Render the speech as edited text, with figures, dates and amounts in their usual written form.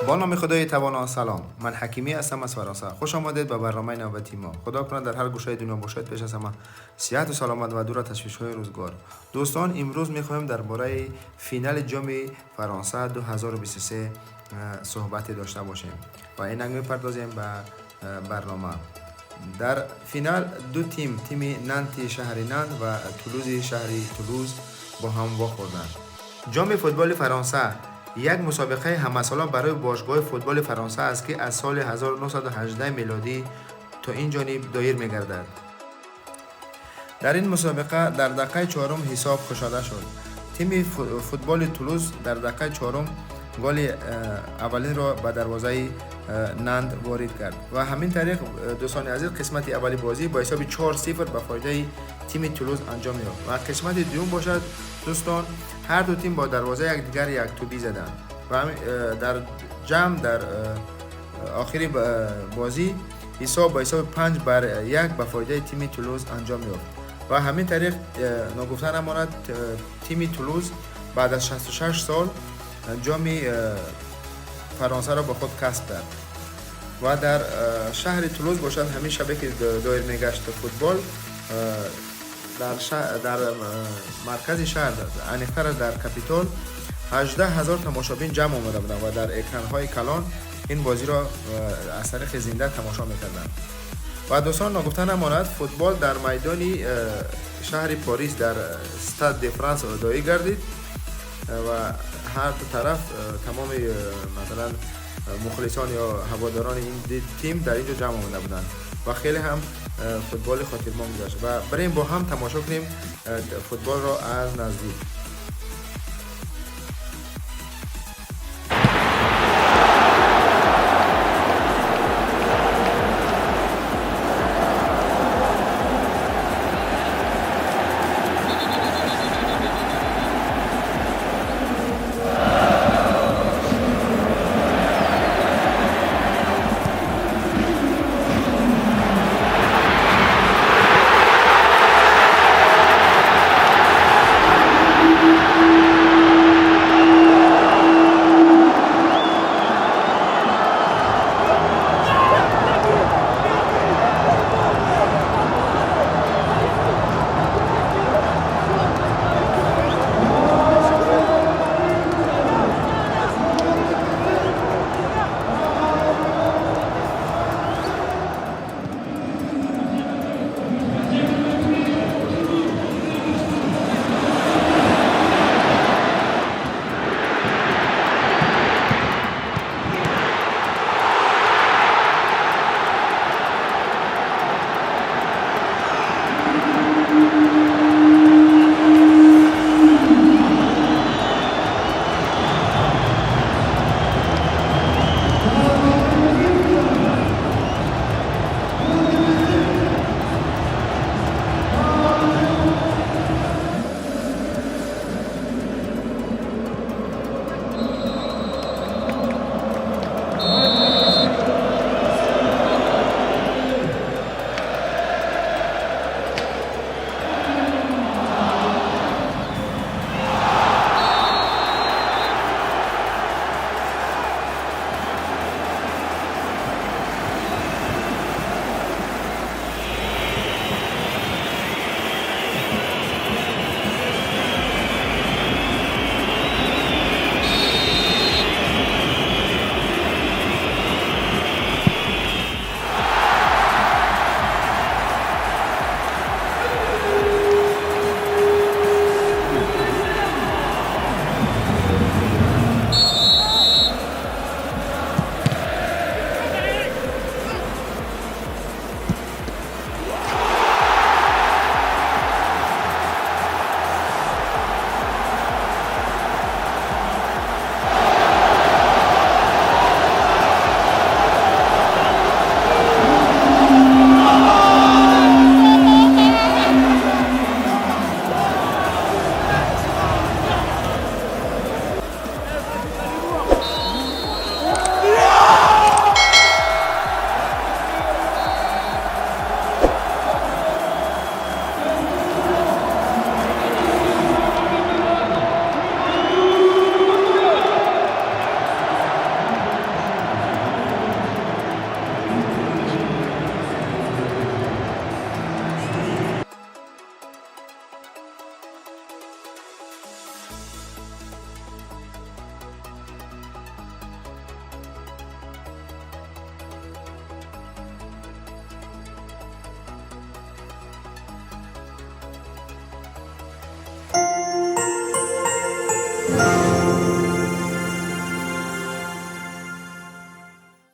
Бо номи Худои Тавоно. Салом, ман Ҳакимӣ ҳастам аз Фаронса. Хуш омадед ба барномаи навбатии мо. Худо кунад, дар ҳар гӯшаи дунё бошед, пеш аз ҳама сиҳату саломат ва дур аз ташвишҳои рӯзгор. Дӯстон, имрӯз мехоҳем дар бораи финали Ҷоми Фаронса 2023 суҳбате дошта бошем ва инак мепардозем ба барнома. Дар финал ду тим, тими Нанти шаҳри Нант ва Тулузи шаҳри Тулуз, бо ҳам вохӯрданд. Ҷоми футболи Фаронса як мусобиқаи ҳамасола барои бошгоҳи футболи Фаронса аст, ки аз соли 1918 мелодӣ то ин ҷониб доир мегардад. Дар ин мусобиқа дар дақиқаи чорум ҳисоб кушода шуд. Тими футболи Тулуз дар дақиқаи чорум голи аввалинро ба дарвозаи Нант ворид кард ва ҳамин тариқ, дӯстони азиз, қисмати аввали бозӣ бо ҳисоби 4-0 ба фоидаи тими Тулуз анҷом ёфт. Ва қисмати дуюм бошад, дӯстон, ҳар ду тим бо дарвозаи якдигар яктӯбӣ заданд ва дар ҷамъ дар охири бозӣ ҳисоб бо ҳисоби 5 бар 1 ба фоидаи тими Тулуз анҷом ёфт. Ва ҳамин тариқ, ногуфта намонад, тими Тулуз баъд аз 66 сол ҷоми Фаронсаро ба худ касб кард. Ва дар шаҳри Тулуз бошад, ҳамин шабе ки доир мегашт футбол, дар маркази шаҳр, аниқтараш дар Капитол, 18 000 тамошобин ҷамъ омада буданд ва дар экранҳои калон ин бозиро аз тариқи зинда тамошо мекарданд. Ва дӯстон, ногуфта намонад, футбол дар майдони шаҳри Порис, дар Стад де Франс доир гардид ва ҳар ду тараф, тамоми, масалан, мухлисон ё ҳаводорони ин тим дар ин ҷо ҷамъ омада буданд ва хеле ҳам футболи хотирмон гузашт. Ва бирем, бо ҳам тамошо кунем футболро аз наздик.